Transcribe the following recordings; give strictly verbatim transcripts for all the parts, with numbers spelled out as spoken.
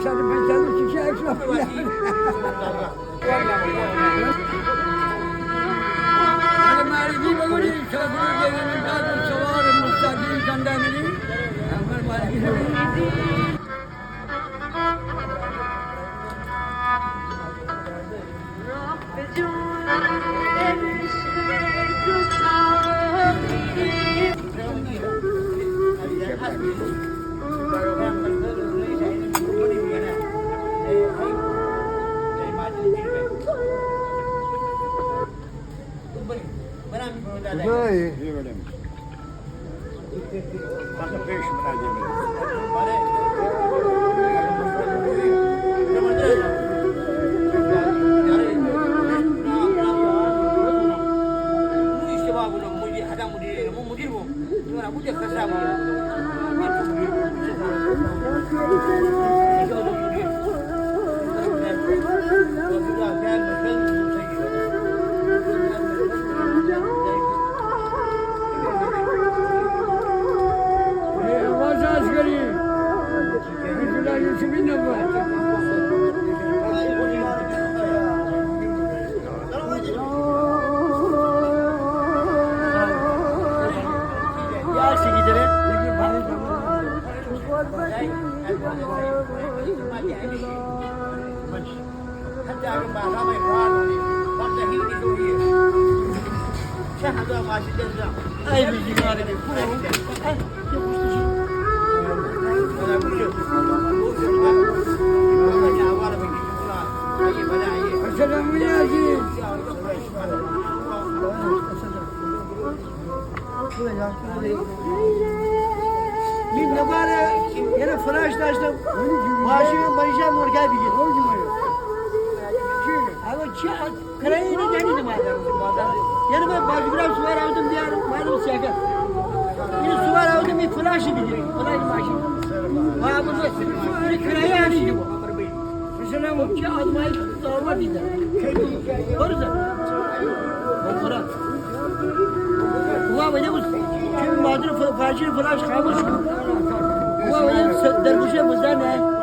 صد و پنجاه و شش عکس. می نفر یه فلاش داشتم، ماشین مریضا مرگا بیگیر. اما چی کرایی اینه دانی دو مادر. یعنی من بازگرام سوار آودم دیار، مردم سیاگه. این سوار آودم، این فلاشی بیگیر، فلاش ماشین. ما بزرگ، این کرایی آنی دو. مثلاً چی آدمایی دعوا دیده. برزه. بخورا. وا ویدی بوس. چی مادر ف-، فاجر فلاش خاموش. وا ویدی س-، درگوشه بزنه.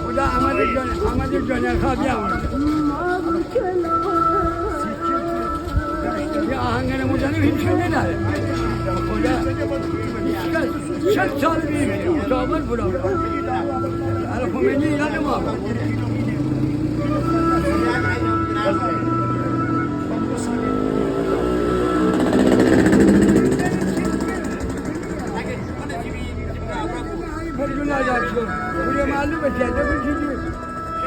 خدا احمد جان، احمد جان خواه بیا. یه آهنگ مجانی هیچ نداره. خدا. چند سال بی دامن بودا. آره، خمینی ایران ما. پوری معلومه که دکو چیزی.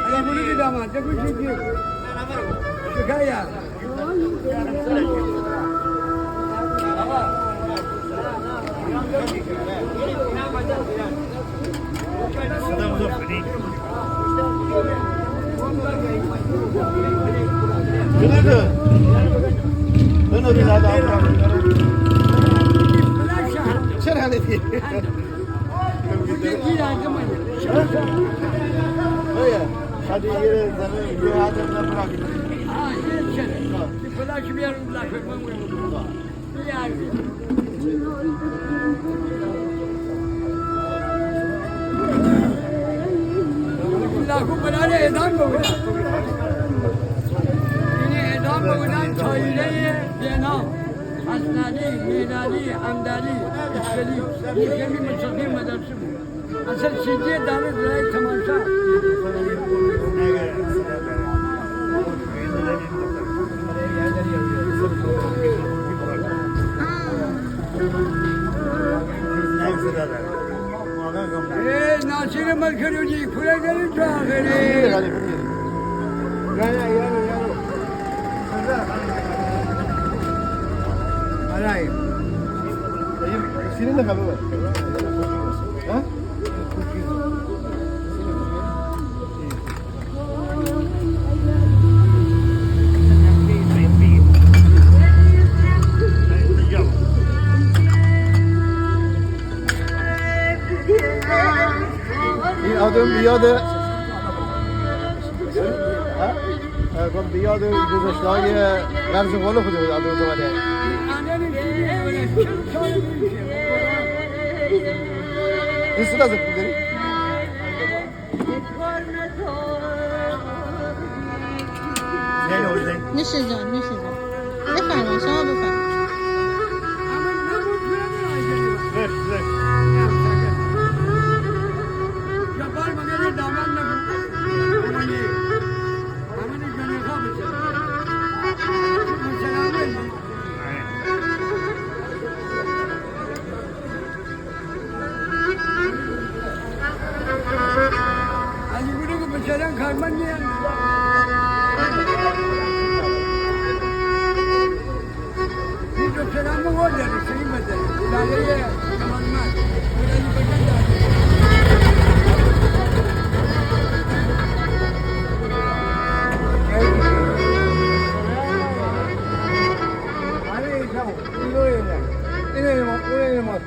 اگه بودی داماد، دکو چیزی. شکایه. چرا؟ هادی، یه ذره، یه هادی ببر. آه، یه چرا؟ فلاش بیار، فلاش بیار. لاکو بلاره اعدام بوگودن. اینه اعدام بوگودن، چاییله. بهنام، حسنعلی، میرعلی، حمدعلی، اسکلی، می کمی مستقیم مدرسه بو. اصلاً سیدی دامه زای تماشا. اِ، ناصر ملکروجی، کورا گری تو آخری. این آدم به یاد، ها؟ اه، گم به یاد گذشته‌های قرض قول خود آدم زده. این صدا زد داری؟ نوش جان، نوش جان. بفرما، شما بفرما. علی گونه که بیچاره کارمند نیه. این دو سلام مو داره، سلام بداره. لاله یه، تمام مات. خدایی بدن داره. آره، ایسا، اونو یه نه. اینه یه ما، اونو یه ما.